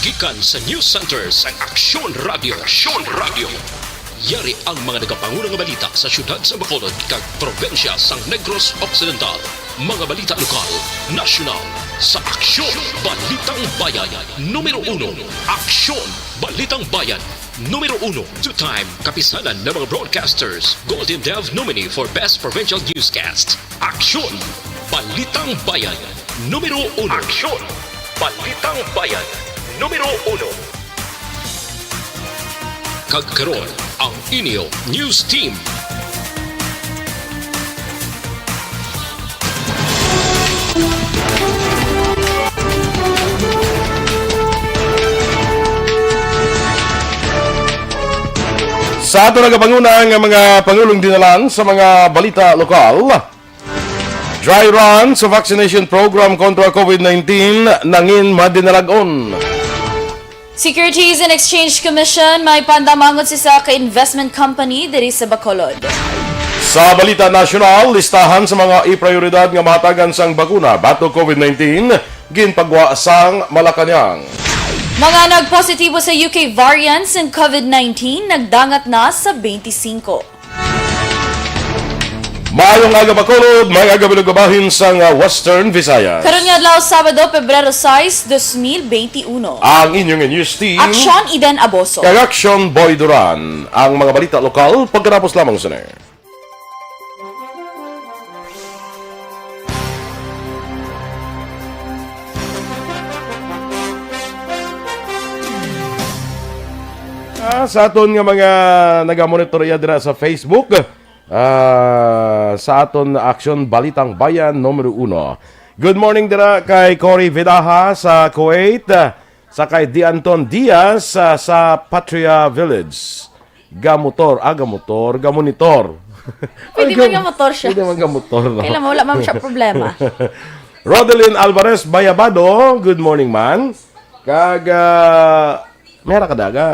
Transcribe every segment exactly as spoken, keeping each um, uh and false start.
Gikan sa News Center sang Aksyon Radio. Aksyon Radio. Yari ang mga nagapanguna nga balita sa siyudad sa Bacolod kag probinsya sang Negros Occidental. Mga balita lokal, nasyonal, sa Aksyon Balitang Bayan. Numero uno, Aksyon Balitang Bayan. Numero uno, two-time Kapisanan ng mga Broadcasters Golden Dove nominee for Best Provincial Newscast. Aksyon! Balitang Bayan, numero uno. Aksyon! Balitang Bayan, numero uno. Kag karon, ang inyo news team. Sa ato nagapanguna nga mga pangulong dinalan sa mga balita lokal, dry run sa vaccination program kontra covid nineteen nangin madinalag-on. Securities and Exchange Commission may pandamangon sa isa ka investment company diri sa Bacolod. Sa balita nasyonal, listahan sa mga iprioridad nga mahatagan sang bakuna batok covid nineteen, ginpagwa sang Malacañang. Mga nagpositibo sa U K variant sang covid nineteen nagdangat na sa twenty-five. Maayong aga, Bacolod. Maayong aga, bilog nga bahin sang, ah, Western Visayas. Karon nga adlaw, Sabado, Pebrero sais, dos mil benti uno. Ang inyong news team. Aksyon, Eden Aboso. Kag Aksyon, Boy Duran. Ang mga balita lokal, pagkatapos lamang sini. Ah, sa aton nga mga nagamonitor iya dira sa Facebook, ah, sa aton Aksyon Balitang Bayan numero uno. Good morning dira kay Cory Vidaha sa Kuwait, sa kay Di Anton Diaz, ah, sa Patria Village. Gamotor, ah, gamotor, gamonitor. Pwede man gamotor siya. Pwede man gamotor, no? Kailan mo, wala man siya problema. Rodelyn Alvarez Bayabado, good morning, man. Kag, ah, mera ka daga,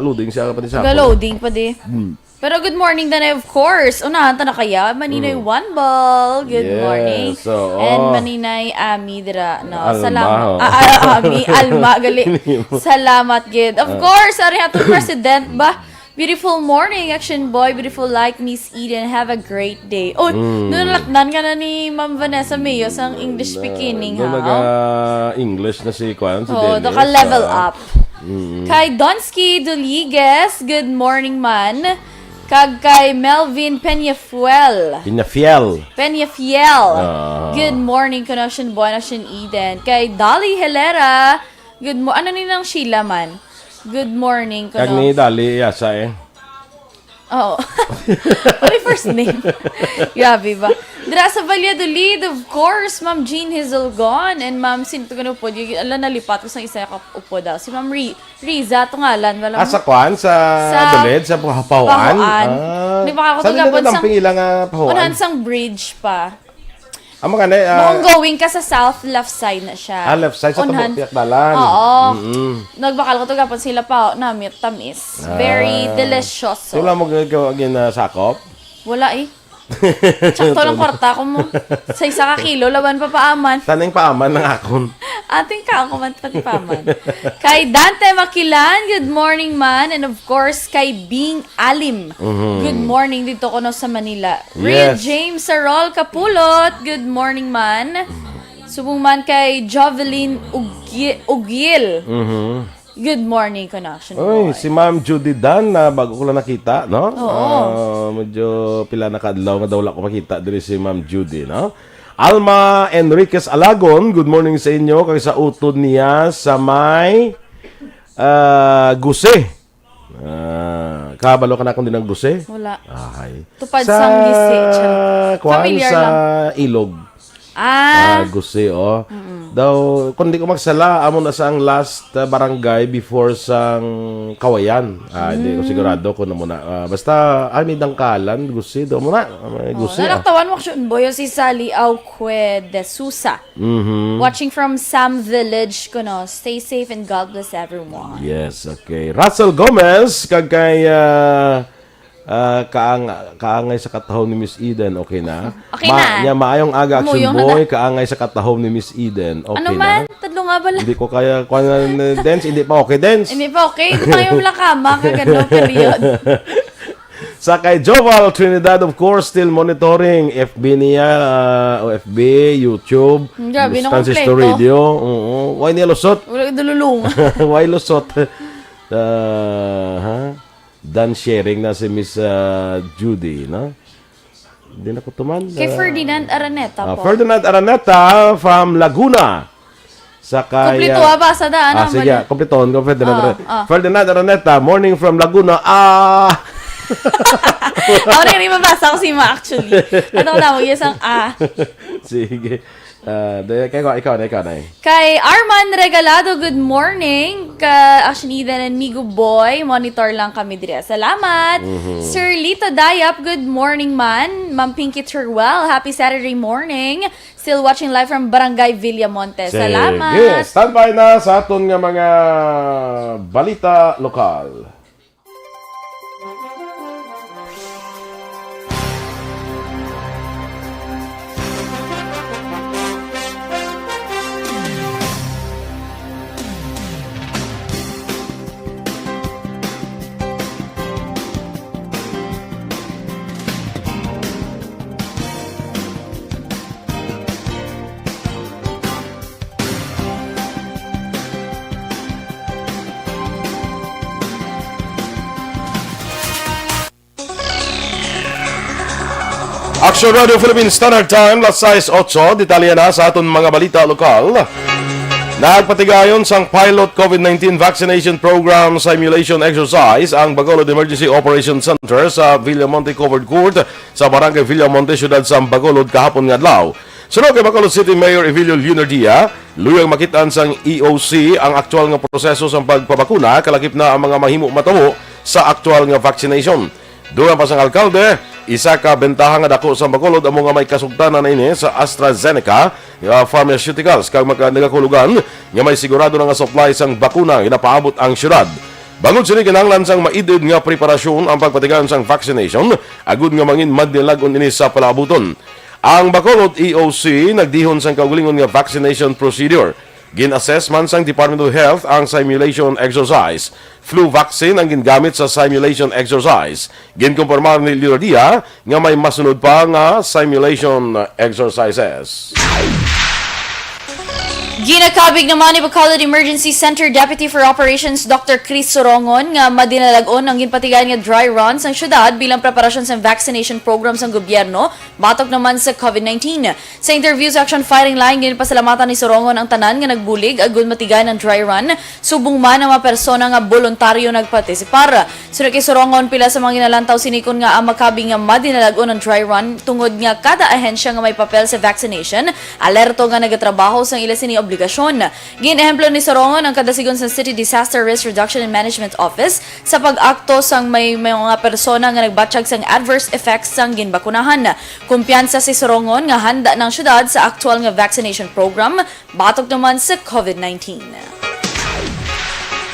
loading siya pa di sa Ga-loading pa di. Hmm. Pero good morning, Danay, of course. Unahan ta na kaya. Maninoy Mm. One Ball, good Yes, morning. Oo. And Maninay Ami dira, no? Alma, Salamat. oh. Ah, ah, Ami, Alma, gali. Hindi mo. Salamat, gid. Of Ah. course, ari atong president ba? Beautiful morning, Action Boy. Beautiful like Miss Eden. Have a great day. Oh, Mm. nalakdan ka na ni Ma'am Vanessa Mayo sang English Na, beginning, no, ha? naga-English na si Kwan, si Oo, Dennis, naka-level ah. up. Mm. Kay Donsky Duligues, good morning, man. Kag kay Melvin Peñafiel. Peñafiel. Peñafiel. Ah. Good morning, Connection Boy, Connection Eden. Kay Dolly Helera, good mo-, ano ni nang Sheila man? Good morning, Kag Connection. ni Dali, yasa eh. Oo. Ano yung first name? Grabe ba? Dira sa Valladolid, of course, Ma'am Jean Hazelgon and Ma'am, sino to, ano po? Yung, ala, nalipat ko sa isa ka upo daw. Si Ma'am Ri-, Riza, to ngalan, wala Ah, mo? sa kwan? Sa Sa Dulid? Sa Pahuan? Pahuan. Ah. Di ba ako Saan nila kagapon sang nagdamping ilang, ah, Pahuan? Unahan sang bridge pa. Amo gani, ah, Kung going ka sa south, left side na siya. Ah, left side sa Unhan. Tabok, Piakdalan. Oo. Mm-mm. Nagbakal ko to gapon sila pa, namit, tamis. Very Ah. delicioso. Wala mo gin-, gin-, ginasakop? Wala eh. Sakto lang kwarta ko mo. Sa isa ka kilo, laban pa paaman. Taning paaman ang akon. Ating ka, ako man pati paaman. Kay Dante Makilan, good morning man. And of course, kay Bing Alim. Mhm. Good morning dito ko no sa Manila. Real Yes. James Sarol Kapulot, good morning man. Subong man kay Jovelyn Ugi-, Ugil. Mhm. Good morning, Connection Oy, Boy. si Ma'am Judy Dan, na bago ko lang nakita, no? Oo. Ah, medyo pila na ka adlaw nga daw wala ko makita diri si Ma'am Judy, no? Alma Enriquez Alagon, good morning sa inyo. Kag sa utod niya sa may, ah, Guse. Ah, kabalo ka na kung din ang Guse? Wala. Ahay. Tupad Sa sang Gise, siya. kwan, Familiar sa lang. Ilog. Ah. Ah, Guse, oh. Mm-mm. Daw, kung di ko magsala, amo na sa ang last, ah, barangay before sang Kawayan. Ah, di ko Mm. sigurado kung ano muna. Ah, basta, ay, may dangkalan, Guse, daw muna. Ah, may Oh, Guse, ah. naraktawan mo, Action Boy, si Sally Auque de Sousa. Mhm. Watching from Sam Village, kuno. Stay safe and God bless everyone. Yes, okay. Russell Gomez, kag kay, ah, Ah, kaang-, kaangay sa katahom ni Miss Eden, okay na? Okay na. Nya, maayong aga, Action Boy, kaangay sa katahom ni Miss Eden, okay na? Ano man? Tadlo nga bala. Hindi ko kaya, kuwan na, na, Dens, hindi pa okay, Dens. Hindi pa okay. Hindi pa yung lakama, kagano, period. Sa kay Joval Trinidad, of course, still monitoring F B niya, ah, o F B, YouTube, Grabe na Transistor kompleto. Radio. Oo. Why niya lusot? Wala dululong. Why lusot? Ah, ha? Done sharing na si Miss, ah, Judy, no? Hindi na ko tuman. Kay Ah, Ferdinand Araneta ah, po. Ferdinand Araneta from Laguna. Sa kay, Kompleto, ah, ah, basa daan, ah, ah, sige, mali. Kompleton ko, Ferdinand Ah, Araneta. ah. Ferdinand Araneta, morning from Laguna. Ah! Ako na yung mabasa ko si Ma, actually. Ano ko na, mag-isang ah. Sige. Ah, de, kay, ikaw, ikaw na, ikaw na eh. Kay Arman Regalado, good morning. Ka, actually, then, and Migo Boy, monitor lang kami diri. Salamat. Mhm. Sir Lito Dayap, good morning man. Ma'am Pinky Terwell, happy Saturday morning. Still watching live from Barangay Villamonte. Sige. Salamat. Standby na sa aton nga mga balita lokal. Action Radio Philippine Standard Time, las sais otso. Detalye na sa aton mga balita lokal. Nagpatigayon sang pilot COVID nineteen vaccination program simulation exercise ang Bacolod Emergency Operation Center sa Villamonte Covered Court sa Barangay Villamonte, siyudad sa Bacolod, kahapon nga adlaw. Suno kay Bacolod City Mayor Evilio Leonardia, luyag makit-an sang E O C ang aktual nga proseso sang pagpabakuna, kalakip na ang mga mahimo matabo sa aktual nga vaccination. Dungan pa sang alkalde, isa ka bentaha nga dako sa Bacolod amo nga may kasugtanan na ini sa AstraZeneca, ah, Pharmaceuticals, kag magka-, nagakahulugan nga may sigurado na nga supply sang bakuna ginapaabot ang siyudad. Bangod sini, kinahanglan sang maid-id nga preparasyon ang pagpatigayon sang vaccination, agud nga mangin madinalag-on ini sa palaabuton. Ang Bacolod E O C nagdihon sang kaugalingon nga vaccination procedure. Gin-assess man sang Department of Health ang simulation exercise. Flu vaccine ang gingamit sa simulation exercise. Ginkumpirmar ni Leonardia nga may masunod pa nga simulation exercises. Ginakabig naman ni Bacolod Emergency Center Deputy for Operations Doctor Chris Sorongon nga madinalag-on ang ginpatigayon nga dry run sang syudad bilang preparasyon sa vaccination program sang gobyerno batok naman sa COVID nineteen. Sa interview sa Action Firing Line, ginpasalamatan ni Sorongon ang tanan nga nagbulig agud matigayon ang dry run, subong man ang mga persona nga boluntaryo nagpartisipar. Suno kay Sorongon, pila sa mga ginalantaw sinikon nga ang makabig nga madinalag-on ang dry run tungod nga kada ahensya nga may papel sa vaccination, alerto nga nagatrabaho sang ila sini obligasyon. Gin-ehemplo ni Sorongon ang kadasigon sa City Disaster Risk Reduction and Management Office sa pag-akto sang may, may mga persona nga nagbatyag sang adverse effects sang ginbakunahan. Kumpiyansa si Sorongon nga handa na ang syudad sa aktual nga vaccination program batok naman sa COVID nineteen.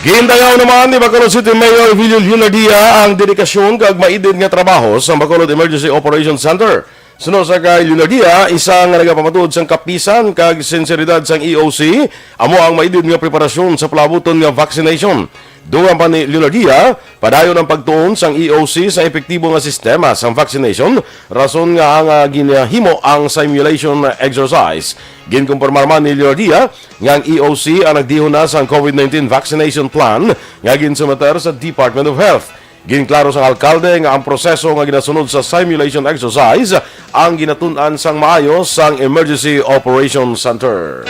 Gindayaw naman ni Bacolod City Mayor Evilio Leonardia ang dedikasyon kag maid-id nga trabaho sa Bacolod Emergency Operations Center. Suno sa kay Leonardia, isa nga nagapamatuod sang kapisan kag sinseridad sang E O C amo ang maid-id nga preparasyon sa palaabuton nga vaccination. Dungan pa ni Leonardia, padayon ang pagtuon sang E O C sa epektibo nga sistema sang vaccination, rason nga ang, ah, ginahimo ang simulation exercise. Ginkumpirmar man ni Leonardia nga ang E O C ang nagdihon na sang COVID nineteen vaccination plan nga ginsumeter sa Department of Health. Ginklaro sang alkalde nga ang proseso nga ginasunod sa simulation exercise ang ginatun-an sang maayo sang Emergency Operations Center.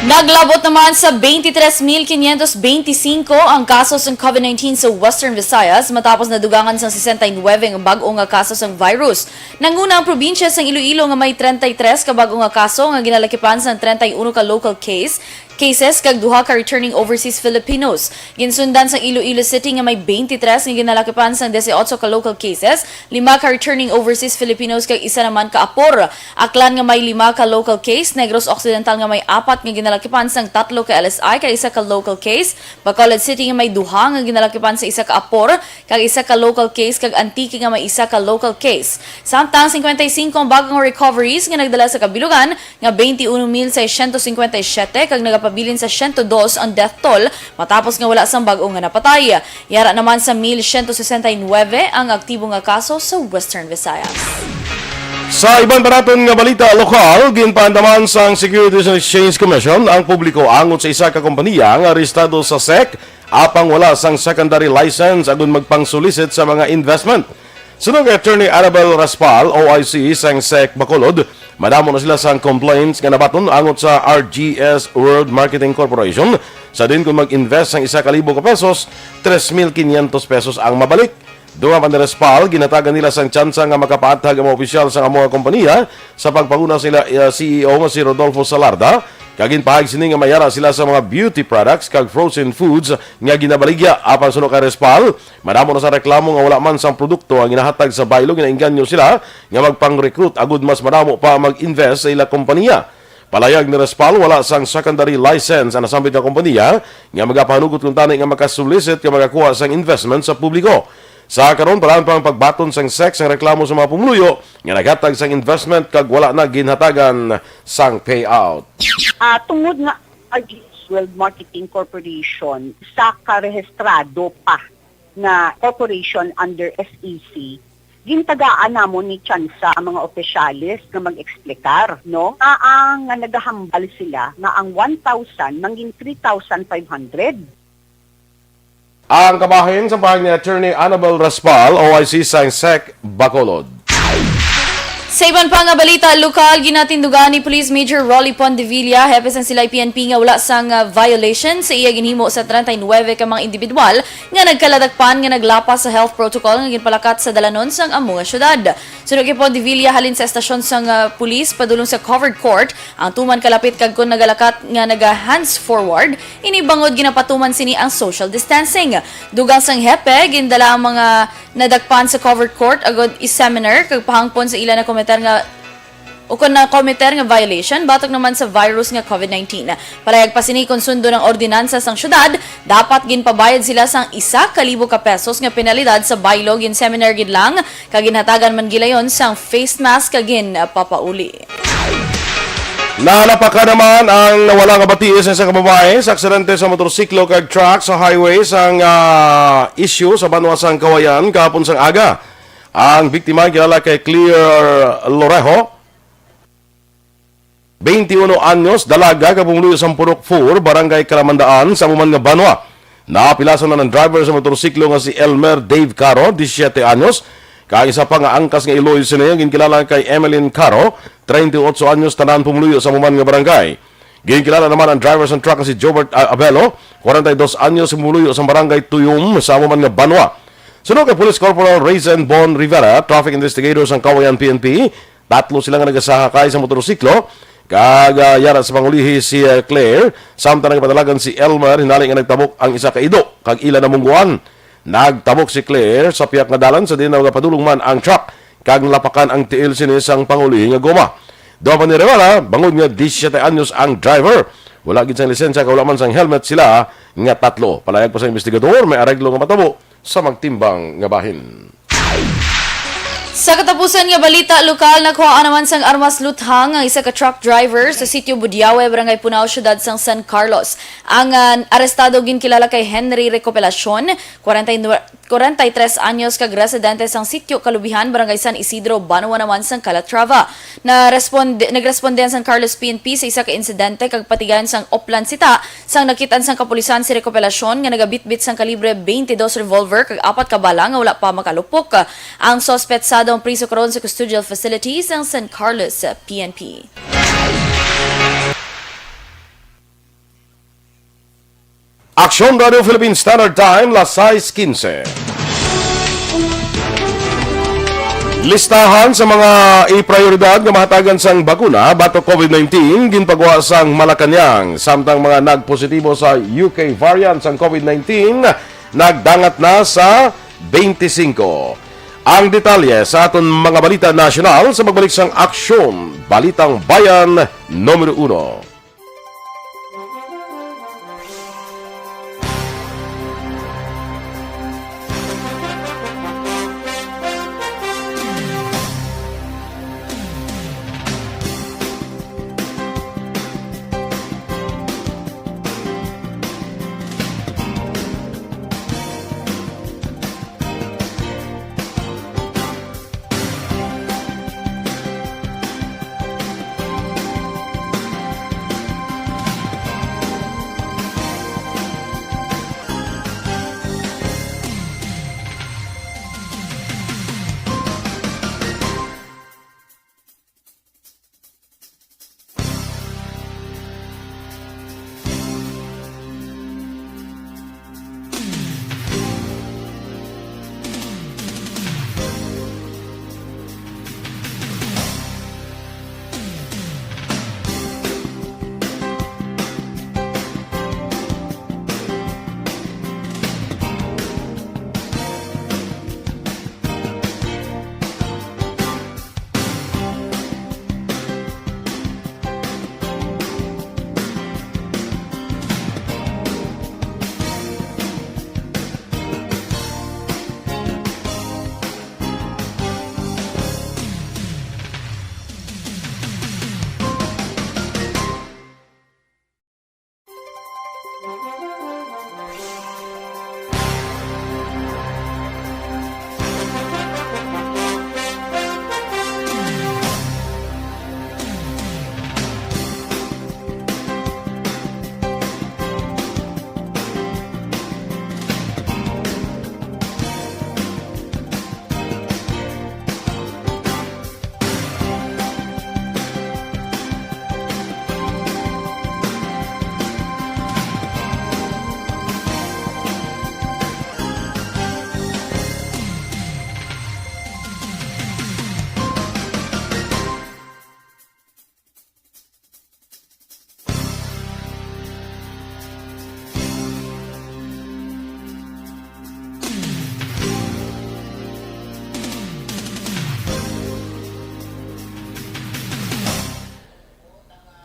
Naglabot naman sa twenty-three mil quinientos veinticinco ang kaso sang COVID nineteen sa Western Visayas matapos nadugangan sang sesenta y nuebe ang bag-o nga kaso sang virus. Nanguna ang probinsya sang Iloilo nga may treinta y tres ka bag-o nga kaso nga ginalakipan sang treinta y uno ka local case. cases kag duha ka returning overseas Filipinos. Ginsundan sang Iloilo City nga may twenty-three nga ginalakipan sang dieciocho ka local cases, lima ka returning overseas Filipinos kag isa naman ka apor. Aklan nga may lima ka local case, Negros Occidental nga may apat nga ginalakipan sang tatlo ka L S I kag isa ka local case, Bacolod City nga may duha nga ginalakipan sa isa ka apor kag isa ka local case, kag Antique nga may isa ka local case. Samtang cincuenta y cinco ang bag-o nga recoveries nga nagdala sa kabilugan nga twenty-one mil seiscientos cincuenta y siete kag nagapabilin sa ciento dos ang death toll matapos nga wala sang bag-o nga napatay. Yara naman sa mil ciento sesenta y nuebe ang aktibo nga kaso sa Western Visayas. Sa iban pa naton nga balita lokal, ginpaandaman sang Securities and Exchange Commission ang publiko angot sa isa ka kompanya nga arestado sa SEC apang wala sang secondary license agud magpang-solicit sa mga investment. Suno kay Attorney Annabel Raspal, O I C sang SEC Bacolod, madamo na sila sang complaints nga nabaton angot sa R G S World Marketing Corporation, sa diin kon mag-invest sang isa ka libo ka pesos, tres mil quinientos pesos ang mabalik. Dugang pa ni Raspal, ginhatagan nila sang tsansa nga makapaathag ang mga opisyal sang amo nga kompanya sa pagpanguna sa ila, uh, C E O nga si Rodolfo Salarda, kag ginpahayag sini nga may ara sila sa mga beauty products kag frozen foods nga ginabaligya. Apan suno kay Raspal, madamo na sa reklamo nga wala man sang produkto ang ginahatag sa baylo, ginaengganyo sila nga magpang-recruit agud mas madamo pa mag-invest sa ila kompanya. Palayag ni Raspal, wala sang secondary license ang nasambit nga kompanya nga magapahanugot kuntani nga makasolicit nga makakuha sang investment sa publiko. Sa karon, balaan pa ang pagbaton sang SEC sang reklamo sa mga pumuluyo nga naghatag sang investment kag wala na ginhatagan sang payout. Ah, tungod nga R G S World Marketing Corporation, sa karehistrado pa nga corporation under S E C, gintagaan namon ni tsansa ang mga opisyales nga mag-eksplicar, no? Nga ang, nga nagahambal sila nga ang one thousand mangin three thousand five hundred. Ang kabahin sa pahayag ni Attorney Annabel Raspal, O I C sang SEC Bacolod. Sa iban pa nga balita lokal, ginatindugan ni Police Major Rolly Pondevilla, hepe sang Silay P N P, nga wala sang, ah, violation sa iya ginhimo sa treinta y nuebe ka mga individual nga nagkaladakpan nga naglapas sa health protocol nga ginpalakat sa dalanon sang amo nga syudad. Suno kay Pondevilla, halin sa estasyon sang, ah, pulis padulong sa covered court ang tuman kalapit kag kon nagalakat nga naga hands forward, ini bangod ginapatuman sini ang social distancing. Dugang sang hepe, gindala ang mga nadakpan sa covered court agud i-seminar kag pahangpon sa ila nakometer nga o kon nakometer nga violation batok naman sa virus nga COVID nineteen. Palayag pa sini, kon sundon ang ordinansa sang syudad, dapat ginpabayad sila sang isa ka libo ka pesos nga penalidad sa baylo. Gin-seminar gid lang kag ginhatagan man gilayon sang face mask kag ginpapauli. Nalapakan naman ang nawala nga batii sa isa ka babaye sa aksidente sa motorsiklo kag truck sa highway sang, ah, Isyu sa banwa sang Kawayan kahapon sang aga. Ang biktima kilala kay Claire Lorejo, twenty-one anyos, dalaga, kag pumuluyo sa Purok four, Barangay Kalamandaan, sa amo man nga banwa. Napilasan na ang driver sa motorsiklo nga si Elmer Dave Caro, disisiete anyos, kag isa pa nga angkas nga iloy sini nga ginkilala kay Emeline Caro, treinta y ocho anyos, tanan pumuluyo sa amo man nga barangay. Ginkilala naman ang driver sang truck nga si Jobert, ah, Abelo, kwarenta y dos anyos, pumuluyo sa barangay Tuyom sa amo man nga banwa. Suno kay Police Corporal Raisin Bon Rivera, traffic investigator sang Kawayan P N P, tatlo sila nga nagasakay sa motorsiklo, kag, ah, yara sa pangulihi si, ah, Claire, samtang nagapadalagan si Elmer, hinali nga nagtabok ang isa ka ido kag ila namungguan. Nagtabok si Claire sa pihak nga dalan sa diin nagapadulong man ang truck kag nalapakan ang tiil sini sang pangulihi nga goma. Dugang pa ni Rivera, bangod nga disisiete anyos ang driver, wala gid sang lisensya kag wala man sang helmet sila nga tatlo. Palayag pa sa investigador, may areglo nga matabo sa magtimbang nga bahin. Sa katapusan nga balita lokal, nakuhaan naman sang armas luthang ang isa ka truck driver sa Sitio Budiawe, Barangay Punao, Siyudad sang San Carlos. Ang, ah, arestado ginkilala kay Henry Recopelacion, kwarenta y nuebe, kwarenta y tres anyos, kag residente sang Sitio Kalubihan, Barangay San Isidro, banwa naman sang Calatrava. Naresponde, nagresponde ang San Carlos P N P sa isa ka insidente kag patigayon sang Oplan Sita, sang nakit-an sang kapulisan si Recopelacion nga nagabitbit sang kalibre twenty-dos revolver kag apat ka bala nga wala pa makalupok. Ang suspetsado ang priso karon sa custodial facility sang San Carlos P N P. Aksyon Radio Philippine Standard Time, las sais quince. Listahan sa mga iprioridad nga mahatagan sang bakuna batok COVID nineteen ginpagwa sang Malacañang, samtang mga nagpositibo sa U K variant sang COVID nineteen nagdangat na sa twenty-five. Ang detalye sa aton mga balita nasyonal sa pagbalik sang Aksyon, Balitang Bayan Numero Uno.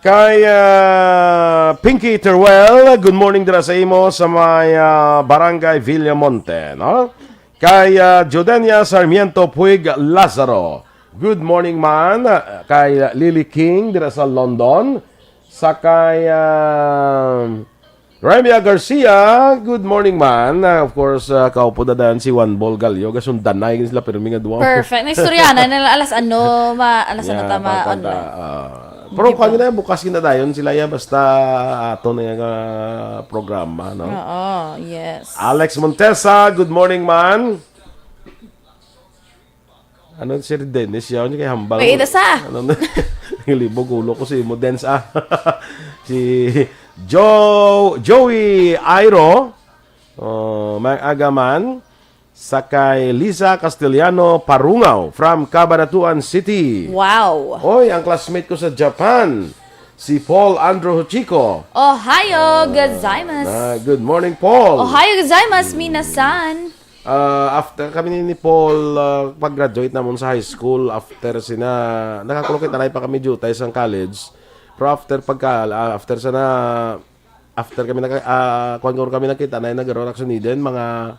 Kay, ah, Pinky Teruel, good morning dira sa imo sa may, ah, Barangay Villamonte, no? Kay, ah, Jodenia Sarmiento Puig Lazaro, good morning man. Kay Lily King dira sa London. Sa kay, ah, Remia Garcia, good morning man. Ah, of course, ah, kaupo na dayon si Juan Bol Gallo. Gasundanay gid sila pirmi nga duwa. Perfect. Naistoryahan na nila alas ano, ma, alas ano Yeah, tama, pa-, panda, online. Ah, pero Di ba? Kung ano na, bukas gid na dayon sila ya, basta ato na yung, ah, programa, no? Oo, yes. Alex Montesa, good morning man. Ano si Dennis siya? Ano kay hambal? Wait, isa. Ano na? Nilibog ulo ko si mo, Dens, ah. Si Joe, Joey Airo. Oh, may agaman. Sa kay Lisa Castellano Parungaw from Cabanatuan City. Wow. Oy, ang classmate ko sa Japan, si Paul Andrew Huchiko. Ohayo gozaimasu. Ah, good morning, Paul. Ohayo gozaimasu, minasan. Ah, after kami ni, ni Paul, ah, pag-graduate namon sa high school, after sina, nakakulong kita, na pa kami jutay sa college. Pero after pagka, ah, after sana, after kami naka-, ah, kuwan ko kami nakita na yung nag-, Action Eden, mga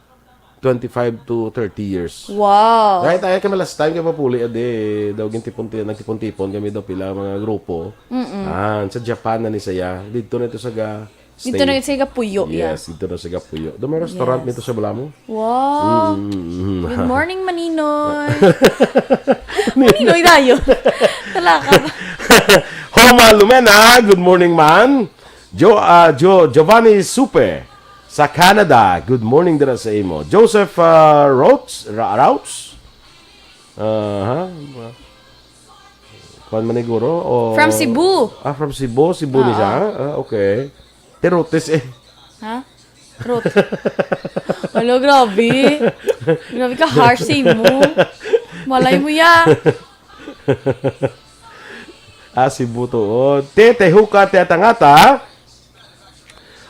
twenty-five to thirty years. Wow. Kahit tayo kami last time, kaya papuli, ade, daw gintipon-ti-, nagtipon-tipon kami daw pila mga grupo. Mm-mm. Ah, sa Japan na ni saya. Dito na ito sa ga-, Dito Stay. Na sa Gapuyo, yeah. Yes, dito na sa Gapuyo. Do may restaurant Yes. Dito sa Balamo? Wow. Mm, mm, mm. Good morning, Maninoy. Maninoy tayo. Talaka. Homa Lumena, good morning, man. Jo-, ah, Jo-, Giovanni Supe sa Canada, good morning dira sa imo. Joseph, ah, Roach, Ra-, Roach? Aha. Kuan man ni guro? O From Cebu. Ah, from Cebu. Cebu ni Oo. Siya? Ah, okay. Tirotes eh. Ha? Rot. Hala, grabe. Grabe ka harsh sa imo. Palay mo ya. Ah, si Butuon. Tete Huka, Tete Tangata.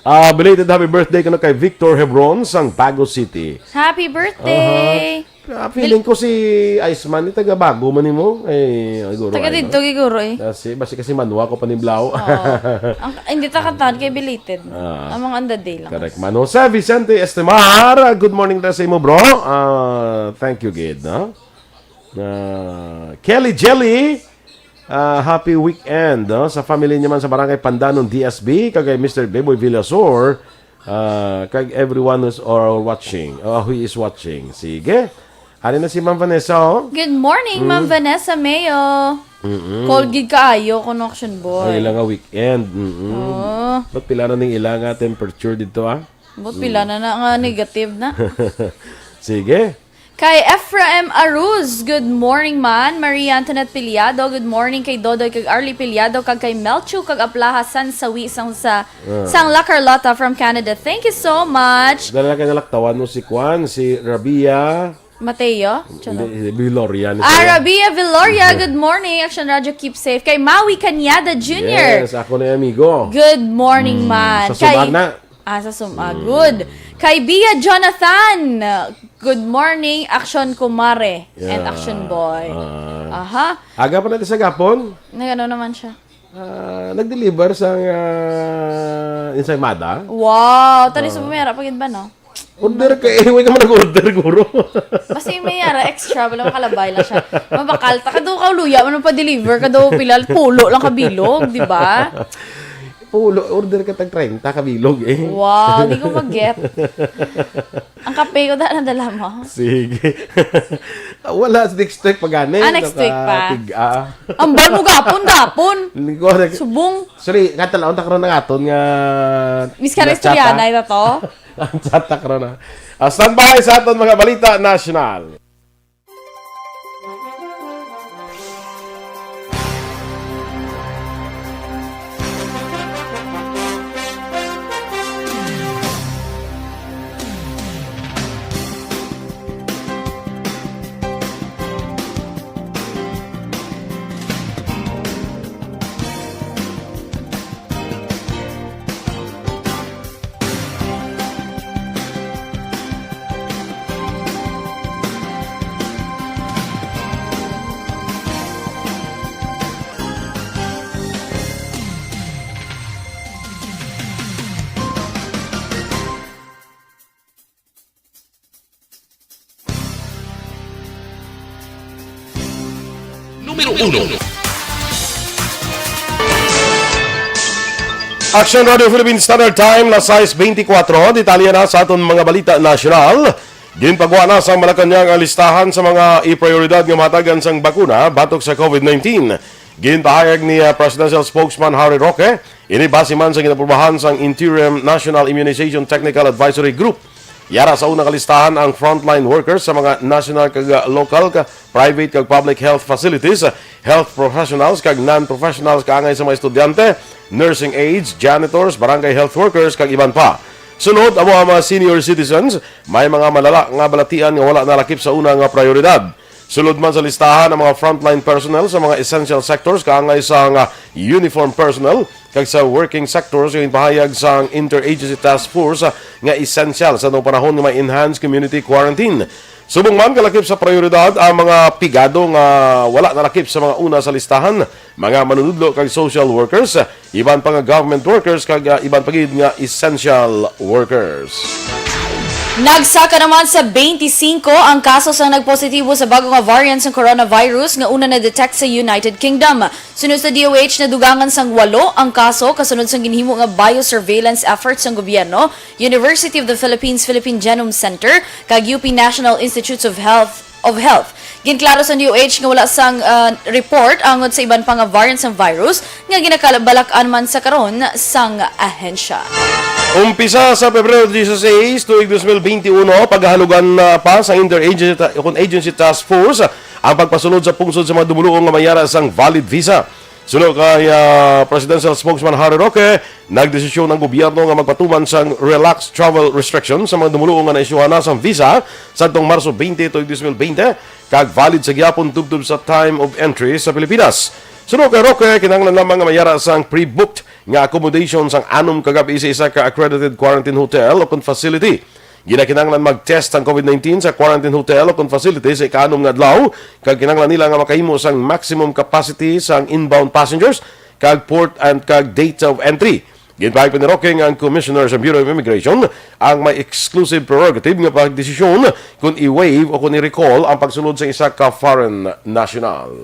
Ah, belated happy birthday kuno kay Victor Hebron sang Bago City. Happy birthday! Ah, feeling ko si Iceman ni taga Bago man nimo. Eh, siguro, Taga ay, dito, no? Siguro eh. Ah, si, basi kasi Manwa ko paniblaw. Oo. Ang, hindi ta katan kay belated. Ah. Ang mga on the day lang. Correct man. Jose Vicente Estimar, good morning ta sa imo, bro. Ah, thank you, gid, no? Ah, Kelly Jelly, ah, happy weekend, no? Sa family niya man sa Barangay Pandanon, D S B, kag kay Mister Beboy Villasor, ah, kag everyone who's or watching, ah, who is watching. Sige. Ari na si Ma'am Vanessa, oh. Good morning, Ma'am Vanessa Mayo. Mm-mm. Cold gid kaayo, kuno Action Boy. Ang ila nga weekend. Mm-mm. Oh. Ba't pila na ning ila nga temperature dito, ah? Ba't pila na na nga negative na? Sige. Kay Ephraim Aruz, good morning man. Maria Antoinette Piliado, good morning kay Dodoy kag Arlie Piliado kag kay Melchu kag Aplaha Sansawi sang sa Ah. sang La Carlota from Canada. Thank you so much. Dala kay nalaktawan mo si Kwan, si Rabia. Mateo? Hindi, hindi, Viloria ni Ah, Kuya. Rabia Viloria, good morning. Action Radio, keep safe. Kay Maui Cañada Junior. Yes, ako na yung amigo. Good morning, Mm, man. sa Kay Sumag na. Ah, sa Sumag. Mm. Good. Kay Bia Jonathan, good morning, Action Kumare and Yeah. Action Boy. Ah. Aha. Aga pa natin sa gapon? Nagano naman siya? Ah, nag-deliver sang, ah, ensaymada. Wow! Tali sa Ah. pumera pa gid ba, no? Order ka, eh, way ka man nag-order, guro. Basta yung may yara, extra, wala makalabay lang siya. Mabakal, ta, kado ka luya, man pa-deliver, kado pila, pulo lang kabilog, di ba? Pulo, order ka tag treinta kabilog, eh. Wow, di ko mag-get. Ang kape ko, da, nadala mo? Sige. Wala, next week pa gani. Ah, next week pa. Nakatig-, ah. Ambal mo gapon, gapon. Linggo, nag- Subong. Sorry, katalaon ta karon ang aton nga Miss Karen chat, Istoriana, ah. Ito to? Ang chat ta karon, ah. Ah, standby sa aton mga balita nasyonal. Numero uno. Action Radio Philippine Standard Time, las sais beintikwatro. Detalye na sa aton mga balita nasyonal. Ginpagwa na sa Malacañang ang listahan sa mga iprioridad nga mahatagan sang bakuna batok sa covid nineteen. Ginpahayag ni, ah, Presidential Spokesman Harry Roque, ini base man sa ginaprubahan sang Interim National Immunization Technical Advisory Group. Yara sa unang kalistahan ang frontline workers sa mga national kag, ah, local ka private kag public health facilities, health professionals kag non-professionals kaangay sa mga estudyante, nursing aides, janitors, barangay health workers kag iban pa. Sunod amo ang mga senior citizens, may mga malala nga balatian nga wala nalakip sa una nga prioridad. Sulod man sa listahan ang mga frontline personnel sa mga essential sectors kaangay sang, ah, uniform personnel kag sa working sectors nga ginpahayag sang Interagency Task Force, ah, nga essential sa anong panahon nga may enhanced community quarantine. Subong man kalakip sa prioridad ang mga pigado nga wala nalakip sa mga una sa listahan, mga manunudlo kag social workers, iban pa nga government workers kag, ah, iban pa gid nga essential workers. Nagsaka naman sa twenty-five ang kaso sang nagpositibo sa bago nga variant sang coronavirus nga una na-detect sa United Kingdom. Suno sa D O H, nadugangan sang walo ang kaso kasunod sang ginhimo nga biosurveillance efforts sang gobyerno, University of the Philippines Philippine Genome Center, kag U P National Institutes of Health of Health. Ginklaro sa D O H nga wala sang, ah, report angod sa iban pa nga variant sang virus nga ginakabalakan man sa karon sang ahensya. Umpisa sa Pebrero dieciséis, tuig dos mil beintiuno, paghahalugan na pa sa Interagency Ta-, kun Agency Task Force ang pagpasulod sa pungsod sa mga dumuluong nga may yara sang valid visa. Suno kay, ah, Presidential Spokesman Harry Roque, nagdesisyon ang gobyerno nga magpatuman sang relaxed travel restrictions sa mga dumuluo nga naisyuhan na sang visa sadtong Marso twenty, tuig dos mil bente, kag valid sa gihapon tubtob sa time of entry sa Pilipinas. Suno kay Roque, kinahanglan lamang nga mayara sang pre-booked nga accommodation sang anom ka gab-i sa isa ka accredited quarantine hotel o kon facility. Ginakinahanglan mag-test sang covid nineteen sa quarantine hotel o kon facility sa ikaanom nga adlaw, kag kinahanglan nila nga makahimo sang maximum capacity sang inbound passengers kag port and kag date of entry. Ginpahayag pa ni Roque nga ang Commissioner sa Bureau of Immigration ang may exclusive prerogative nga pagdesisyon kon i-waive o kon i-recall ang pagsulod sa isa ka foreign national.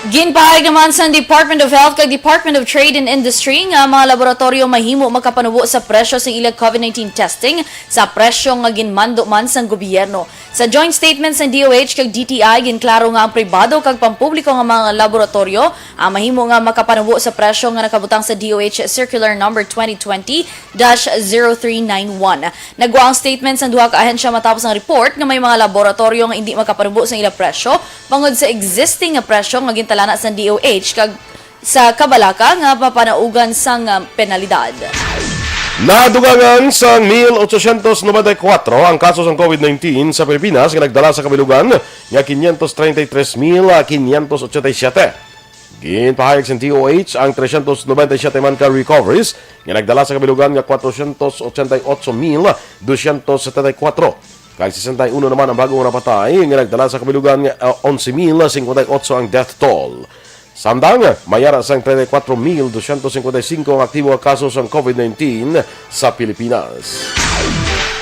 Ginpahayag naman sang Department of Health kag Department of Trade and Industry nga ang mga laboratoryo mahimo makapanubo sa presyo sang ila covid nineteen testing sa presyo nga ginmando man sang gobyerno. Sa joint statement sang D O H kag D T I, ginklaro nga ang pribado kag pampubliko nga mga laboratoryo ang mahimo nga makapanubo sa presyo nga nakabutang sa D O H Circular Number twenty twenty dash zero three nine one. Nagwa ang statement sang duha ka ahensya matapos ang report nga may mga laboratoryo nga indi makapanubo sang ila presyo bangod sa existing nga presyo nga gintalana sang D O H kag sa kabalaka nga mapanaugan sang, ah, penalidad. Nadugangan sang mil ochocientos noventa y cuatro ang kaso sang covid nineteen sa Pilipinas nga nagdala sa kabilugan nga quinientos treinta y tres mil quinientos ochenta y siete. Ginpahayag sang D O H ang trescientos noventa y siete man ka recoveries nga nagdala sa kabilugan nga cuatrocientos ochenta y ocho mil doscientos setenta y cuatro, kag sesenta y uno naman ang bag-o nga napatay nga nagdala sa kabilugan nga, ah, onse mil cincuenta y ocho ang death toll. Samtang mayara sang treinta y cuatro mil doscientos cincuenta y cinco ang aktibo nga kaso sang covid nineteen sa Pilipinas.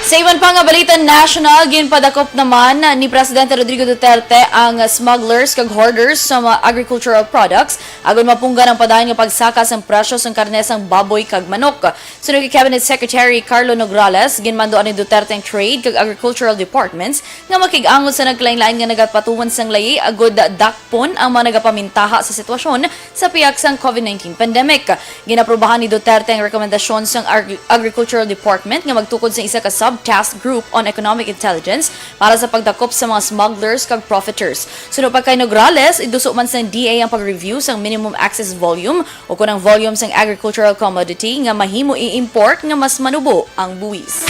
Sa iban pa nga balita national, ginpadakop naman ni Presidente Rodrigo Duterte ang smugglers kag hoarders sa mga agricultural products agud mapunggan ang padayon nga pagsaka sang presyo sang karne sang baboy kag manok. Suno kay Cabinet Secretary Carlo Nograles, ginmanduan ni Duterte ang Trade kag Agricultural Departments nga makig-angot sa nagkalainlain nga nagapatuman sang layi agud dakpon ang mga nagapamintaha sa sitwasyon sa pihak sang covid nineteen pandemic. Ginaprobahan ni Duterte ang rekomendasyon sang Ag-, Agricultural Department nga magtukod sa isa ka sub-task group on economic intelligence para sa pagdakop sa mga smugglers kag profiteers. Suno pa kay Nograles, iduso man sang D A ang pag-review sang minimum access volume o kon ang volume sang agricultural commodity nga mahimo i-import nga mas manubo ang buwis.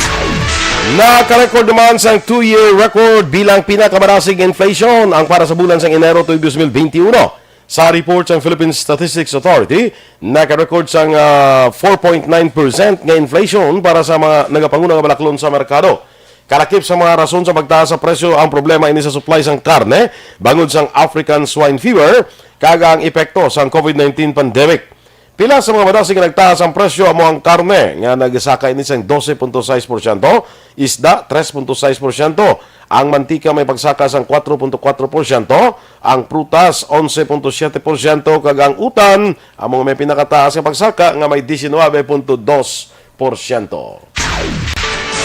Naka-record naman sang two-year record bilang pinakamarasig inflation ang para sa bulan sang Enero tuig dos mil benti uno. Sa report sang Philippine Statistics Authority, naka-record sang, ah, four point nine percent nga inflation para sa mga nagapanguna nga balaklon sa merkado. Kalakip sa mga rason sa pagtaas sa presyo ang problema ini sa supply sang karne bangod sang African swine fever kag ang epekto sang covid nineteen pandemic. Pila sa mga madasig nga nagtaas ang presyo amo ang karne nga nagsaka ini sang dose punto sais porsyento, isda tres punto sais porsyento, ang mantika may pagsaka sang kuwatro punto kuwatro porsyento, ang prutas onse punto siyete porsyento, kag ang utan amo nga may pinakataas nga pagsaka nga may diecinuebe punto dos porsyento.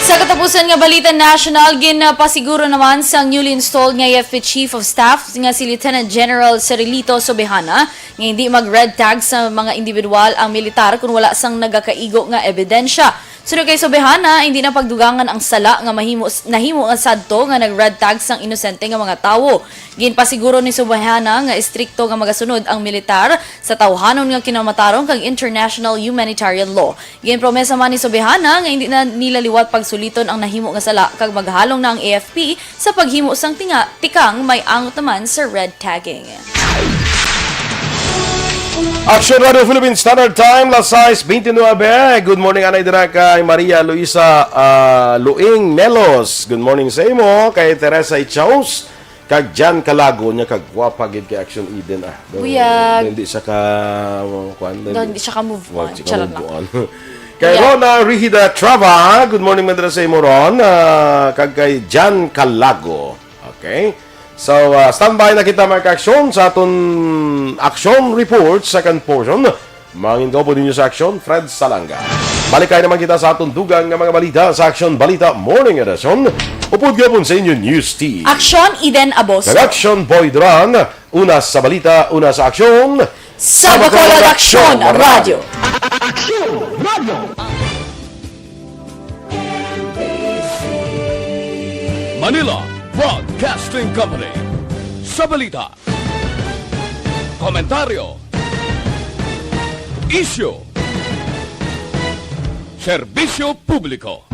Sa katapusan nga balita national, ginpasiguro naman sang newly installed nga A F P Chief of Staff nga si Lieutenant General Cirilito Sobejana nga hindi mag-red tag sa mga individual ang militar kung wala sang nagakaigo nga ebidensya. Suno kay Sobejana, hindi na pagdugangan ang sala nga mahimo, nahimo nga sadto nga nag-red tag sang inosente nga mga tawo. Ginpasiguro ni Sobejana nga estrikto nga magasunod ang militar sa tawhanon nga kinamatarong kag international humanitarian law. Ginpromesa man ni Sobejana nga hindi na nila liwat pagsuliton ang nahimo nga sala kag maghalong na ang A F P sa paghimo sang tinga, tikang may angot naman sa red tagging. Action Radio Philippine Standard Time, las sais bente nuebe. Good morning, anay dira kay Maria Luisa, ah, Luing Nelos. Good morning sa imo, kay Teresa Ichaus, kag Jan Calago, niya kagwapa gid kay Action Eden, ah. Do, Buyag. Hindi siya ka, kuwan, Do, hindi siya ka move on. Hindi siya ka Charot move lang. On. Kay Yeah. Rona Rihida Trava, good morning, madra sa imo, Ron. Ah, kag kay Jan Calago. Okay? So, ah, standby na kita, mga ka-aksyon, sa aton action report, second portion. Mangin ko po ninyo sa action, Fred Salanga. Balik kayo naman kita sa aton dugang nga mga balita sa Action Balita Morning Edition. Upod gapon sa inyo, News Team. Action, Eden Aboso. Kag Action Boy Duran. Una sa balita, una sa aksyon. Sa Bacolod Aksyon Radio. Aksyon Radio. Manila Broadcasting Company. Sa balita, komentaryo, Isyu. Serbisyo publiko.